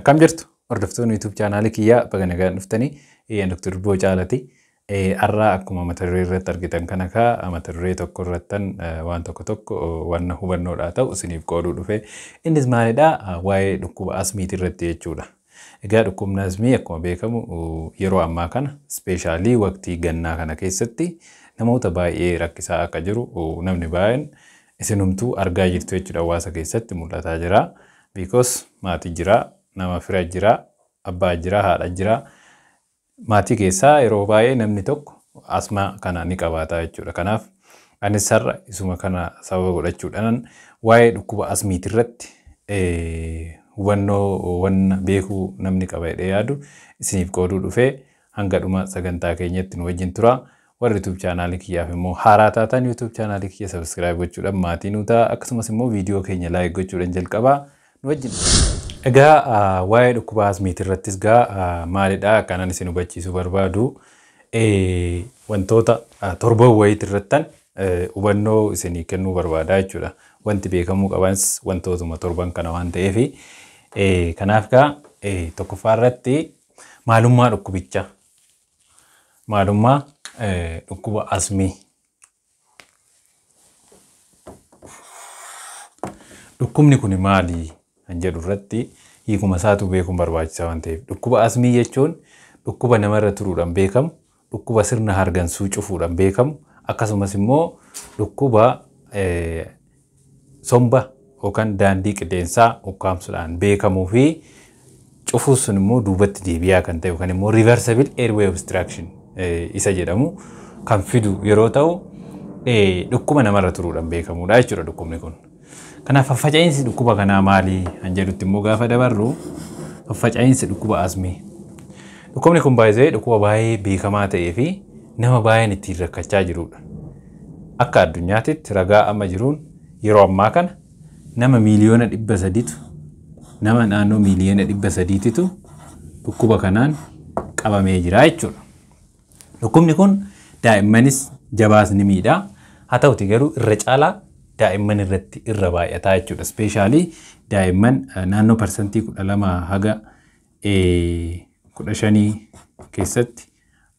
Akkam jirtu hordoftoonni YouTube chaanaalii kiyyaa baga nagaan dhuftanii Dr. Dubboo Caalati. Har'a akkuma mata duree irratti argitan kana kaa mata duree tokko irrattan waan tokko tokko waan hubannoodhaa ta'u isiniif qooduu dhufe. Innis maalidhaa? Waa'ee dhukkuba asmiiti irratti jechuudha. Egaa dhukkubni asmii akkuma beekamu yeroo ammaa kana ispeeshaalii waqtii gannaa kana keessatti namoota baay'ee rakkisaa akka jiru namni baay'een isinumtuu argaa jirtu jechuudha, hawaasa keessatti mul'ataa jira. Because maatii jira, nama fira jira, abbaa jira, haadha jira. Maatii keessaa yeroo baay'ee namni tokko asmaa kana ni qabaata jechuudha. Kanaaf anis har'a isuma kana sababa godhachuudhaan waa'ee dhukkuba asmiiti irratti hubannoo wanna beekuu namni qaba jedhee yaadu isiniif qooduu dhufee hanga dhuma sagantaa keenyatti nu wajjin tura. Warri YouTube chaanaalii kiyyaaf immoo haaraa taatan YouTube chaanaalii kiyya subscribe gochuudhaan maatii nu ta'a. Akkasumas immoo viidiyoo keenya like gochuudhaan jalqabaa nu wajjin. Egaa waa'ee dhukkuba asmiiti irrattis gaa maalidhaa kanan isin hubachiisuu barbaadu wantoota torban wayiiti irrattan hubannoo isinii kennuu barbaada jechuudha. Wanti beekamuu qabanis wantootuma torban kana waan ta'eef kanaaf gaa tokkoffaa irratti maalummaa dhukkubichaa, maalummaa dhukkuba asmii. Dhukkubni kun maali kan jedhu irratti hiikuma isaatu beekuun barbaachisaa waan ta'eef, dhukkuba asmii jechuun dhukkuba namarra turuudhaan beekamu, dhukkuba sirna hargansuu cufuudhaan beekamu, akkasumas immoo dhukkuba somba yookaan daandii qilleensaa ukkaamsuudhaan beekamuu fi cufuun sun immoo duubatti deebi'aa kan ta'e yookaan immoo reversible airway obstruction isa jedhamu kan fidu yeroo ta'u dhukkuba namarra turuudhaan beekamudha jechuudha dhukkubni kun. Kanaaf faffaca'iinsi dhukkuba kanaa maali kan jedhutti immoo gaafa dabarru, faffaca'iinsi dhukkuba asmii. Dhukkubni kun baay'ee dhukkuba baay'ee beekamaa ta'ee fi nama baay'een ittiin rakkachaa jirudha. Akka addunyaatitti ragaa amma jiruun yeroo ammaa kana nama 300,000,000tu, nama naannoo 300,000,000titu dhukkuba kanaan qabamee jira jechuudha. Dhukkubni kun daa'immanis jabaas ni miidha. Haa ta'uti garuu irra caalaa daa'imman irratti irra baay'ataa jechuudha. Ispeeshaalii daa'imman naannoo 12% haga 15 keessatti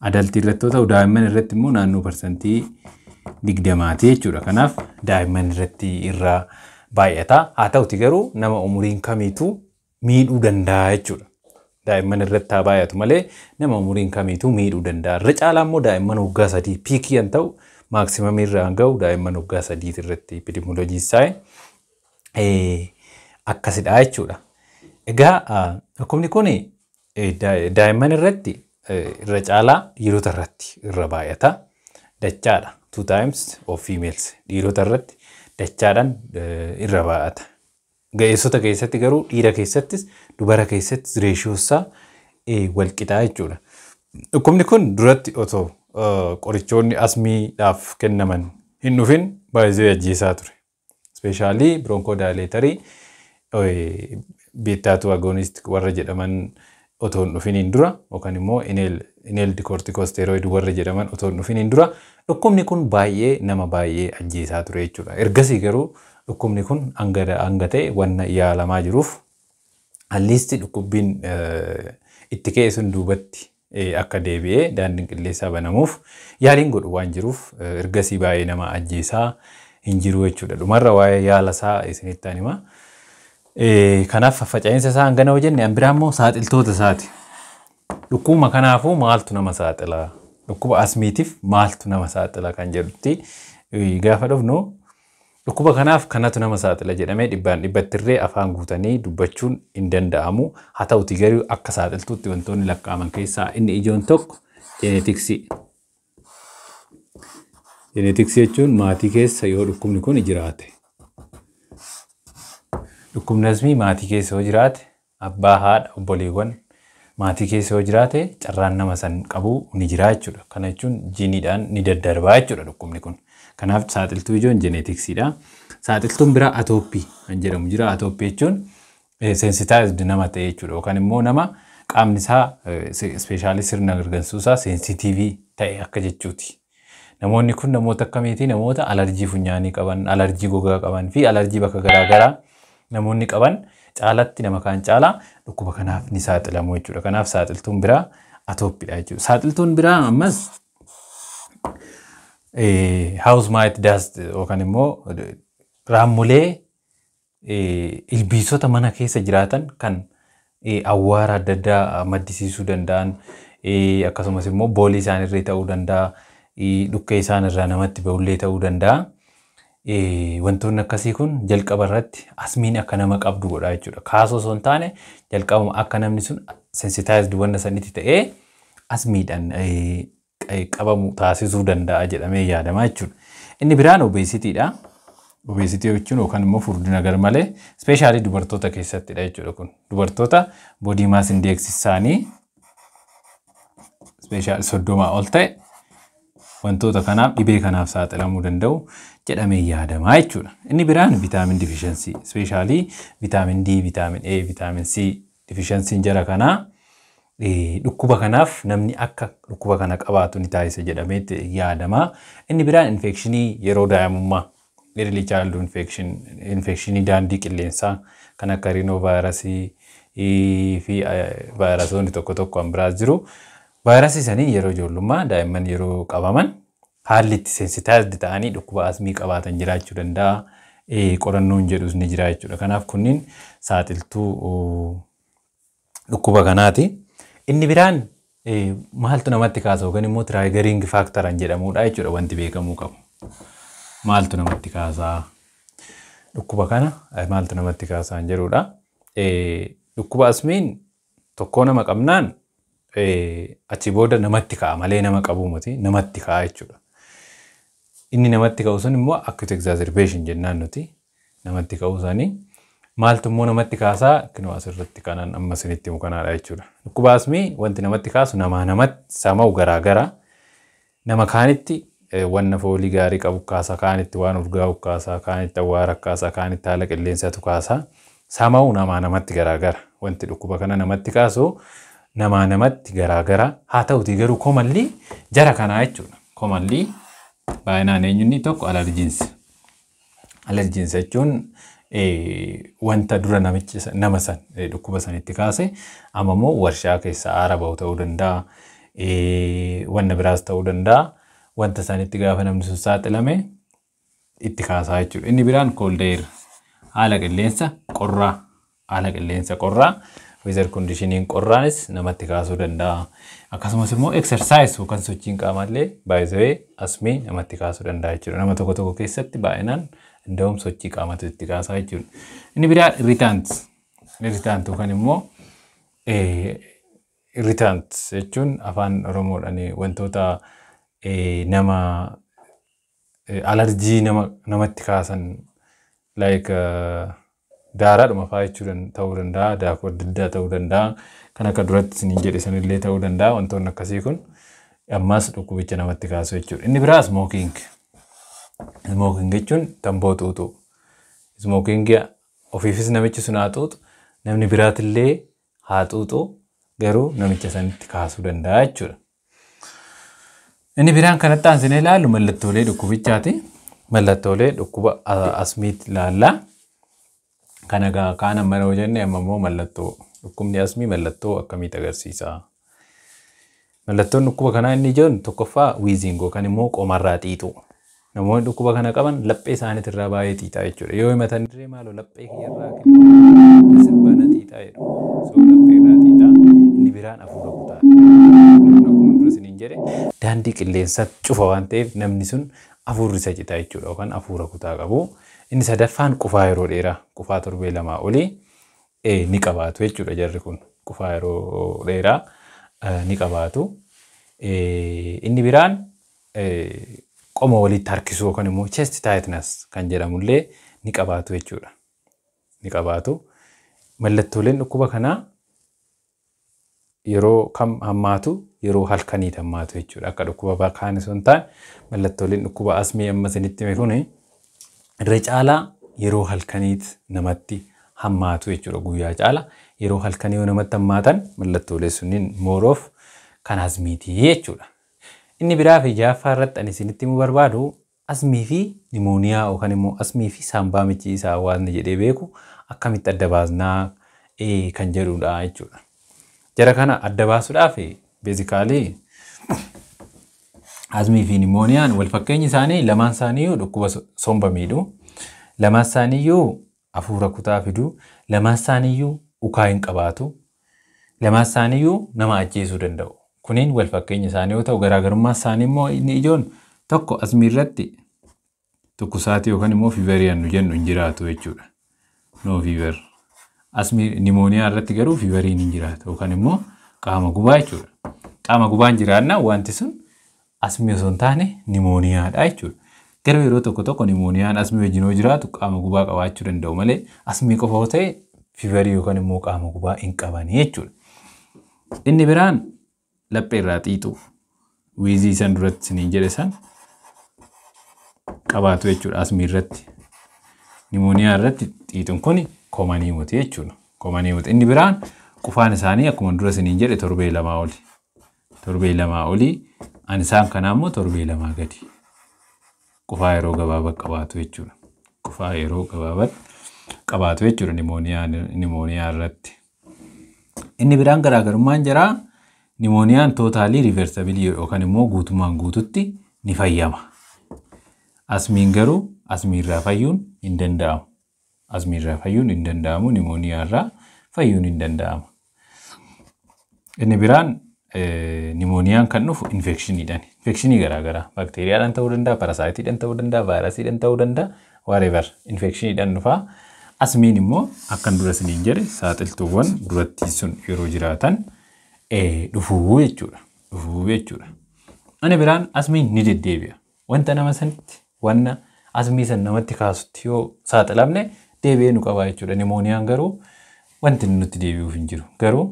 adaltii irratti yoo ta'u, daa'imman irratti immoo naannoo 20%ti jechuudha. Kanaaf daa'imman irratti irra baay'ata. Haa ta'uti garuu nama umuriin kamiituu miidhuu danda'a jechuudha. Daa'imman irratti haa baay'atu malee nama umuriin kamiituu miidhuu danda'a. Irra caalaa immoo daa'imman waggaa 3 piikii kan ta'u maaksimamii irra kan ga'u daa'imman waggaa 3 irratti epidemioloojii isaa akkasidha jechuudha. Egaa dhukkubni kun daa'imman irratti irra caalaa dhiirota irratti irra baay'ata. Dachaadha. 2 times of females dhiirota irratti dachaadhaan irra baay'ata. Ga'eessota keessatti garuu dhiira keessattis dubara keessattis reeshoo isaa wal qixaa jechuudha. Dhukkubni kun duratti otoo qorichoonni asmiidhaaf kennaman hin dhufin baay'ee ajjeesaa ture. Ispeeshaalii bronchodilator beta agonist warra jedhaman otoo hin dhufiniin dura yookaan immoo inhaled corticosteroid warra jedhaman otoo hin dhufiniin dura dhukkubni kun baay'ee nama baay'ee ajjeesaa ture jechuudha. Ergasii garuu dhukkubni kun hanga ta'e wanna yaalamaa jiruuf at least dhukkubbiin itti ka'e sun duubatti akka deebi'ee daandiin qilleensaa banamuuf yaaliin godhu waan jiruuf ergasii baay'ee nama ajjeesaa hin jiru jechuudha. Dhumarra waa'ee yaala isaa isinitti hima. Kanaaf faffaca'iinsa isaa hangana hoo jenne, an biraa immoo saaxiltoota isaati. Dhukkubuma kanaafuu maaltu nama saaxila? Dhukkuba asmiitiif maaltu nama saaxila kan jedhutti gaafa dhufnu, dhukkuba kanaaf kanatu nama saaxila jedhamee dhibbaan dhibbattirree afaan guutanii dubbachuun hin danda'amu. Haa ta'uti garuu akka saaxiltuutti wantoonni lakkaa'aman keessaa inni ijoon tokko jeenetiksii. Jeenetiksii jechuun maatii keessa yoo dhukkubni kun jiraate. Dhukkubni asmii maatii keessa yoo jiraate, abbaa, haadha, obboleewwan maatii keessa yoo jiraate carraan nama san qabuu ni jira jechuudha. Kana jechuun jiiniidhaan ni daddarbaa jechuudha dhukkubni kun. Kanaaf saaxiltuu ijoon jeenetiksiidha. Saaxiltuun biraa atopy kan jedhamu jira. Atopy jechuun sensitized nama ta'e jechuudha. Yookaan immoo nama qaamni isaa ispeeshaalii sirna hargansuu isaa sensitiivii ta'e akka jechuuti. Namoonni kun namoota akkamiiti? Namoota alarjii funyaanii qaban, alarjii gogaa qaban fi alarjii bakka garaa garaa Namoonni qaban caalatti nama kaan caalaa dhukkuba kanaaf ni saaxilamu jechuudha. Kanaaf saaxiltuun biraa atopydha jechuudha. Saaxiltuun biraa ammas house mite dust yookaan immoo raammolee ilbiisota mana keessa jiraatan kan awwaara adda addaa maddisiisuu danda'an, akkasumas immoo boolii isaanirree ta'uu danda'a, dhukkee isaanirraa namatti ba'ullee ta'uu danda'a. Wantoonni akkasii kun jalqaba irratti asmiin akka nama qabdu godha jechuudha. Kaasoo osoo hin taane jalqabuma akka namni sun sensitized wanna sanitti ta'ee asmiidhaan qabamu taasisuu danda'a jedhamee yaadama jechuudha. Inni biraan obesitydha. Obesity jechuun yookaan immoo furdina garmalee, especially dubartoota keessattidha jechuudha kun. Dubartoota body mass index isaanii especially 30 ol ta'e wantoota kanaaf, dhibee kanaaf saaxilamuu danda'u jedhamee yaadama jechuudha. Inni biraan vitamin deficiency, especially vitamin D, vitamin A, vitamin C deficiencyn jara kanaa dhukkuba kanaaf namni akka dhukkuba kana qabaatu ni taasisa jedhamee yaadama. Inni biraan infectionii yeroo daa'imummaa, early childhood infection, infectionii daandii qilleensaa kan akka rhinovirusii fi vaayirasoonni tokko tokko kan biraas jiru. Vaayirasii sanii yeroo ijoollummaa daa'imman yeroo qabaman haalli itti sensitized ta'anii dhukkuba asmii qabaatan jiraachuu danda'a. Qorannoon jedhus ni jira jechuudha. Kanaaf kunniin saaxiltuu dhukkuba kanaati. Inni biraan maaltu namatti kaasa yookaan immoo triggering factoran jedhamudha jechuudha wanti beekamuu qabu. Maaltu namatti kaasaa? Dhukkuba kana maaltu namatti kaasaa jedhudha. Dhukkuba asmiin tokkoo nama qabnaan achi booda namatti ka'a malee nama qabuu miti, namatti ka'a jechuudha. Inni namatti ka'u sun immoo acute exacerbation jennaan nuti namatti ka'uu isaanii. Maaltu immoo namatti kaasaa? Kinoo asirratti kanan amma isinitti himu kanaadha jechuudha. Dhukkuba asmii wanti namatti kaasu namaa namatti sama'u garaagara. Nama kaanitti wanna foolii gaarii qabu kaasa, kaanitti waan urgaa'u kaasa, kaanitti awwaara kaasa, kaanitti haala qilleensatu kaasa. Sama'u namaa namatti garaagara. Wanti dhukkuba kana namatti kaasu namaa namatti garaagara. Haa ta'utii garuu commonly jara kanaa jechuudha. Commonly baay'inaan eenyunni tokko allergens. Allergens jechuun wanta dura namichi nama san dhukkuba sanitti kaase amma immoo warshaa keessa aara bahu ta'uu danda'a. Wanna biraas ta'uu danda'a. Wanta sanitti gaafa namni sun saaxilame itti kaasaa jechuudha. Inni biraan cold air, haala qilleensa qorraa, haala qilleensa qorraa, weather conditioniin qorraanis namatti kaasuu danda'a. Akkasumas immoo exercise yookaan sochiin qaamallee baay'isee asmii namatti kaasuu danda'a jechuudha. Nama tokko tokko keessatti baay'inaan danda'uun sochii qaamatu itti kaasaa jechuudha. Inni biraa irritant. Irritant yookaan immoo irritant jechuun afaan Oromoodhaan wantoota nama alarjii nama namatti kaasan, like daaraadhuma fa'aa jechuu ta'uu danda'a, daakuu adda addaa ta'uu danda'a, kan akka duratti isiniin jedhe sanillee ta'uu danda'a. Wantoonni akkasii kun ammas dhukkubicha namatti kaasu jechuudha. Inni biraa smoking. Smoking jechuun tamboo xuuxuu. Smoking ofiifis namichi sun haa xuuxu, namni biraatillee haa xuuxu, garuu namicha sanitti kaasuu danda'a jechuudha. Inni biraan kanatti aansinee ilaallu mallattoolee dhukkubichaati. Mallattoolee dhukkuba asmiitti ilaalla. Kana egaa kaan amma yoo jenne, amma immoo mallattoo dhukkubni asmii mallattoo akkamitti agarsiisa? Mallattoon dhukkuba kanaa inni ijoon tokkoffaa wheezing yookaan immoo qomarraa xiixuu. Namoonni dhukkuba kana qaban laphee isaaniitirraa baay'ee xiixaa jechuudha. Yoo himatan dirree maaloo laphee kiyyarraa kennu sirbana xiixaa jedhu. So laphee irraa xiixaa. Inni biraan hafuura kutaa. Akkuma dura isiniin jedhe daandii qilleensaa cufa waan ta'eef namni sun hafuurri isa citaa jechuudha yookaan hafuura kutaa qabu. Inni sadaffaan qufaa yeroo dheeraa, qufaa torbee 2 olii ni qabaatu jechuudha jarri kun, qufaa yeroo dheeraa ni qabaatu. Inni biraan qoma walitti harkisuu yookaan immoo chest tightness kan jedhamullee ni qabaatu jechuudha. Ni qabaatu. Mallattooleen dhukkuba kanaa yeroo kam hammaatu? Yeroo halkaniiti hammaatu jechuudha. Akka dhukkuba kaan osoo hin taane mallattooleen dhukkuba asmii amma isinitti hime kuni irra caalaa yeroo halkaniiti namatti hammaatu jechuudha. Guyyaa caala yeroo halkanii yoo namatti hammaatan mallattoolee sunniin more of kan asmiitii jechuudha. Inni biraa fi jaaffaa irratti ani isinitti himuu barbaadu asmii fi nimooniyaa yookaan immoo asmii fi saambaa michii isaa hawaasni jedhee beeku Akkamitti adda baasnaa kan jedhudha jechuudha. Jara kana adda baasuudhaaf basically asmii fi nimooniyaan wal fakkeenyi isaanii lamaan isaaniiyyuu dhukkuba somba miidhu. Lamaan isaaniiyyuu hafuura kutaa fidu. Lamaan isaaniiyyuu ukaa hin qabaatu. Lamaan isaaniiyyuu nama ajjeesuu danda'u. Kuniin wal fakkeenya isaanii yoo ta'u, garaagarummaa isaanii immoo inni ijoon tokko asmii irratti tukkusaatii yookaan immoo feverii nu jennu hin jiraatu jechuudha. No fever. Asmii nimooniyaa irratti garuu feveriin hin jiraatu yookaan immoo qaama gubaa jechuudha. Qaama gubaan jiraannaa wanti sun asmii osoo hin taane nimooniyaadha jechuudha. Garuu yeroo tokko tokko nimooniyaan asmii wajjin yoo jiraatu qaama gubaa qabaachuu danda'u malee, asmii qofa yoo ta'e feverii yookaan immoo qaama gubaa hin qabanii jechuudha. Inni biraan laphee irraa xiixuu, wheeze san duratti isiniin jedhe san qabaatu jechuudha asmii irratti. Nimooniyaa irratti xiixuun kun common miti jechuudha. Common miti. Inni biraan qufaan isaanii akkuma dura isiniin jedhe torbee 2 oli. Torbee 2 olii, ani isaan kanaa immoo torbee 2 gadi. Qufaa yeroo gabaabaa qabaatu jechuudha. Qufaa yeroo gabaabaa qabaatu jechuudha nimooniyaa irratti. Inni biraan garaagarummaan jiraa, nimooniyaan totally reversible yookaan immoo guutummaan guututti ni fayyama. Asmiin garuu asmiirraa fayyuun hin danda'amu. Asmiirraa fayyuun hin danda'amu, nimooniyaarraa fayyuun hin danda'amu. Inni biraan nimooniyaan kan dhufu infectioniidhaan. Infectionii garaagaraa baakteeriyaadhaan ta'uu danda'a, parasiteiidhaan ta'uu danda'a, vaayirasiidhaan ta'uu danda'a, whatever infectioniidhaan dhufaa. Asmiin immoo akkan dura isiniin jedhe saaxiltuuwwan duratti sun yeroo jiraatan dhufuu jechuudha. Dhufuu jechuudha. Inni biraan asmiin ni deddeebi'a. Wanta nama sanitti, wanna asmii san namatti kaasutti yoo saaxilamne deebi'ee nu qaba jechuudha. Nimooniyaan garuu wanti nutti deebi'uuf hin jiru. Garuu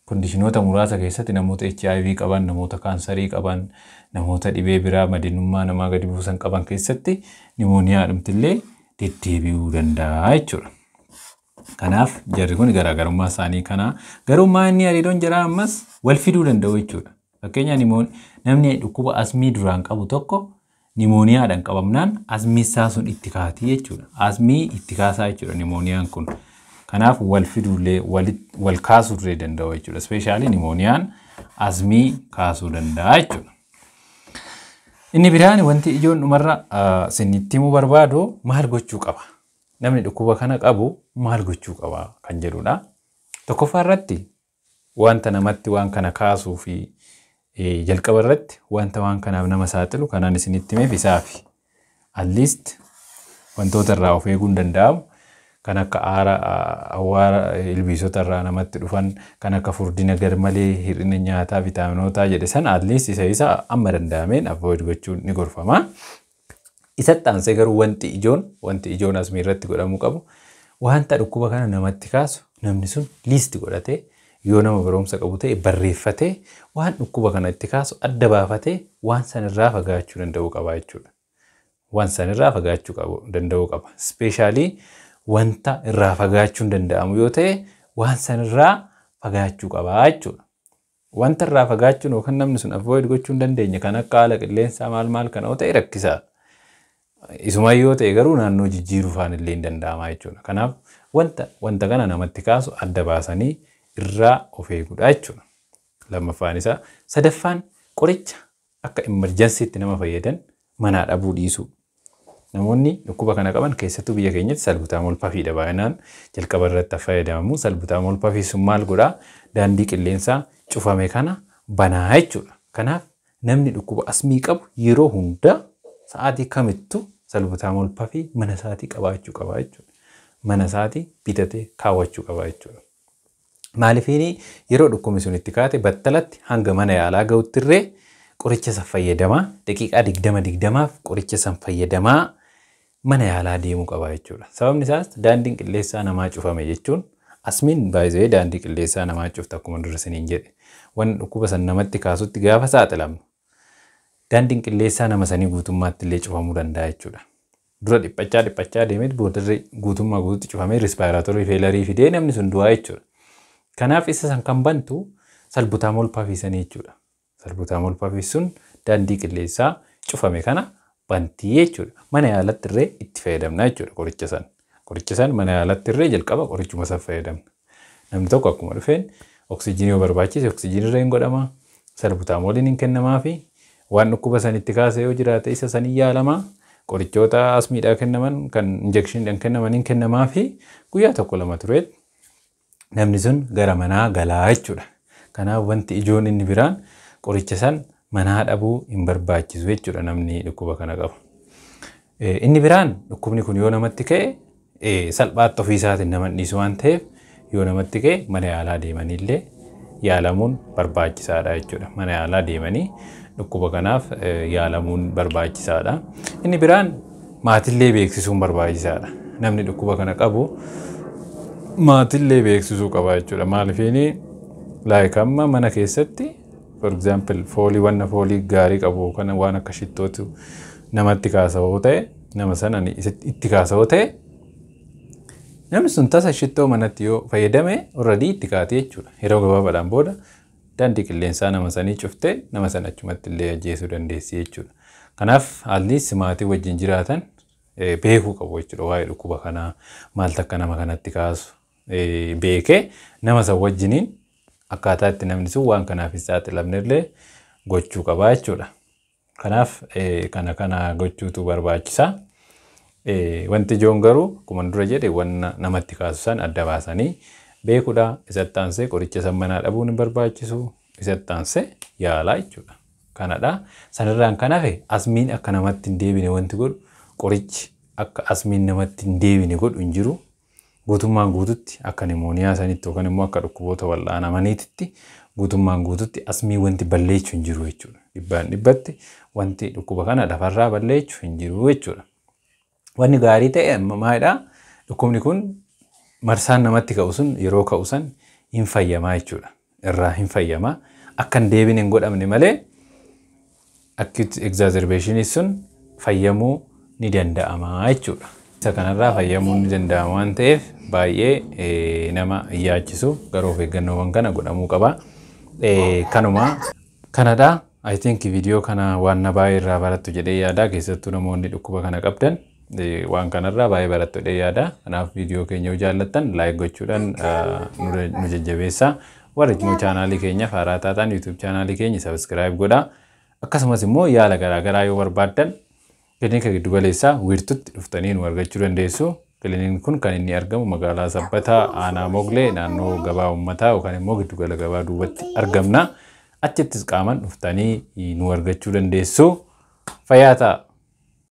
conditionoota muraasa keessatti namoota HIV qaban, namoota kaansarii qaban, namoota dhibee biraa madinummaa namaa gadi buusan qaban keessatti nimooniyaa dhumtillee deddeebi'uu danda'a jechuudha. Kanaaf jarri kun garaagarummaa isaanii kana, garuu inni hariiroon jaraa ammas wal fiduu danda'u jechuudha. Fakkeenyaaf, namni dhukkuba asmii duraan qabu tokko nimooniyaadhaan qabamnaan asmii isaa sun itti kaatii jechuudha. Asmii itti kaasaa jechuudha nimooniyaan kun. Kanaaf wal fiduullee, wal kaasuullee danda'u jechuudha. Especially nimooniyaan asmii kaasuu danda'a jechuudha. Inni biraan wanti ijoon dhumarra isinitti himuu barbaadu, maal gochuu qaba? Namni dhukkuba kana qabu maal gochuu qaba kan jedhudha. Tokkoffaa irratti wanta namatti waan kana kaasuu fi jalqaba irratti wanta waan kanaaf nama saaxilu kanaan isinitti himeef isaafi. At least wantoota irraa of eeguun danda'amu kan akka aara, awwaara, ilbiisota irraa namatti dhufan, kan akka furdina garmalee, hir'ina nyaataa vitaaminootaa jedhe sana, at least isa amma danda'ameen avoid gochuun ni gorfama. Isatti aansee garuu wanti ijoon asmii irratti godhamuu qabu, wanta dhukkuba kana namatti kaasu namni sun list godhatee, yoo nama barumsa qabu ta'e barreeffatee, waan dhukkuba kana itti kaasu adda baafatee waan sanirraa fagaachuu danda'uu qaba jechuudha. Waan sanirraa fagaachuu qabu danda'uu qaba. Especially wanta irraa fagaachuu hin danda'amu yoo ta'e waan sanirraa fagaachuu qaba jechuudha. Wanta irraa fagaachuun yookaan namni sun avoid gochuu hin dandeenye kan akka haala qilleensaa maal maal kana yoo ta'e rakkisaadha. Isuma yoo ta'e garuu naannoo jijjiiruu faan illee hin danda'ama jechuudha. Kanaaf wanta kana namatti kaasu adda baasanii irraa of eeguudha jechuudha. Lammaffaan isaa. Sadaffaan, qoricha akka emergencyitti nama fayyadan manaa dhabuu dhiisuu. Namoonni dhukkuba kana qaban, keessattuu biyya keenyatti salbutamol puffiidha baay'inaan jalqaba irratti fayyadamamu. Salbutamol puffii sun maal godhaa? Daandii qilleensaa cufame kana banaa jechuudha. Kanaaf namni dhukkuba asmii qabu yeroo hunda sa'aatii kamittuu salbutamol puffii mana isaatii qabaachuu qaba jechuudha. Mana isaatii bitatee kaawwachuu qaba jechuudha. Maaliifini, yeroo dhukkubni sun itti kaate battalatti hanga mana yaalaa ga'uttirree qoricha san fayyadamaa, daqiiqaa 20 20f qoricha san fayyadamaa mana yaalaa deemuu qaba jechuudha. Sababni isaas daandiin qilleensaa namaa cufame jechuun, asmiin baay'ee daandii qilleensaa namaa cufta akkuma dura isiniin jedhe. Waan dhukkuba san namatti kaasutti gaafa saaxilamnu daandiin qilleensaa nama sanii guutummaatti illee cufamuu danda'a jechuudha. Dura dhiphachaa dhiphachaa deemee boodarra guutummaa guututti cufamee respiratory failure fidee namni sun du'aa jechuudha. Kanaaf isa san kan bantu salbutamol puffii sanii jechuudha. Salbutamol puffii sun daandii qilleensaa cufame kana bantii jechuudha. Mana yaalatti illee itti fayyadamna jechuudha qoricha san. Qoricha san mana yaalatti irree jalqaba qorichuma san fayyadamna. Namni tokko akkuma dhufeen oksijiinii yoo barbaachise oksijiinii irra hin godhama. Salbutamooliin hin kennamaa fi waan dhukkuba sanitti kaase yoo jiraate isa sanii yaalama. Qorichoota asmiidhaa kennaman kan injekshiniidhaan kennaman hin kennamaa fi guyyaa tokko lama tureet namni sun gara manaa galaa jechuudha. Kanaaf wanti ijoon inni biraan qoricha san manaa dhabuu hin barbaachisu jechuudha namni dhukkuba kana qabu. Inni biraan dhukkubni kun yoo namatti ka'e salphaatti ofii isaatiin nama dhiisu waan ta'eef yoo namatti ka'e mana yaalaa deemaniillee yaalamuun barbaachisaadha jechuudha. Mana yaalaa deemanii dhukkuba kanaaf yaalamuun barbaachisaadha. Inni biraan maatillee beeksisuun barbaachisaadha. Namni dhukkuba kana qabu maatillee beeksisuu qaba jechuudha. Maaliifini like amma mana keessatti, for example, foolii wanna foolii gaarii qabu kana waan akka shittootu namatti kaasa'oo ta'e, nama sana itti kaasa'oo ta'e, namni sun tasa shittoo manatti yoo fayyadame already itti kaatee jechuudha. Yeroo gabaabaadhaan booda daandii qilleensaa nama sanii cuftee nama sana achumatti illee ajjeesuu dandeessi jechuudha. Kanaaf at least maatii wajjin jiraatan beekuu qabu jechuudha, waa'ee dhukkuba kanaa maaltu akka nama kanatti kaasu beekee nama san wajjiniin akkaataa itti namni sun waan kanaaf hin saaxilamne illee gochuu qaba jechuudha. Kanaaf kana gochuutu barbaachisa. Wanti ijoon garuu akkuma dura jedhe wanna namatti kaasu san adda baasanii beekuudha. Isatti aansee qoricha san manaa dhabuun hin barbaachisu. Isatti aansee yaalaa jechuudha. Kanadha. Sanirraan kan hafe asmiin akka namatti hin deebine wanti godhu, qorichi akka asmiin namatti hin deebine godhu hin jiru. Guutummaan guututti akka nimooniyaa sanitti yookaan immoo akka dhukkuboota wal'aanamaniititti guutummaan guututti asmii wanti balleessu hin jiru jechuudha. Dhibbaan dhibbatti wanti dhukkuba kana lafarraa balleessu hin jiru jechuudha. Wanni gaarii ta'e amma maalidhaa? Dhukkubni kun marsaan namatti ka'u sun yeroo ka'u san hin fayyamaa jechuudha. Irraa hin fayyamaa. Akka hin deebine hin godhamne malee acute exacerbation sun fayyamuu ni danda'ama jechuudha. Isa kanarraa fayyamuun ni danda'ama waan ta'eef baay'ee nama hin yaachisu, garuu of eeggannoowwan kana godhamuu qaba. Kanuma kanadha. I think viidiyoo kana waan na baay'ee irraa barattu jedhee yaada, keessattuu namoonni dhukkuba kana qabdan waan kanarraa baay'ee barattu jedhee yaada. Kanaaf viidiyoo keenya yoo jaallattan like gochuudhaan nu jajjabeessaa. Warri immoo chaanaalii keenya haaraa taatan YouTube chaanaalii keenya subscribe godhaa. Akkasumas immoo yaala garaagaraa yoo barbaaddan kilinika giddu galeessaa wiirtutti dhuftanii nu argachuu dandeessu. Kilinikni kun kan inni argamu magaalaa Sabbataa, aanaa Moglee, naannoo gabaa uummataa yookaan immoo giddugala gabaa duubatti argamna. Achittis qaaman dhuftanii nu argachuu dandeessu. Fayyaa ta'a.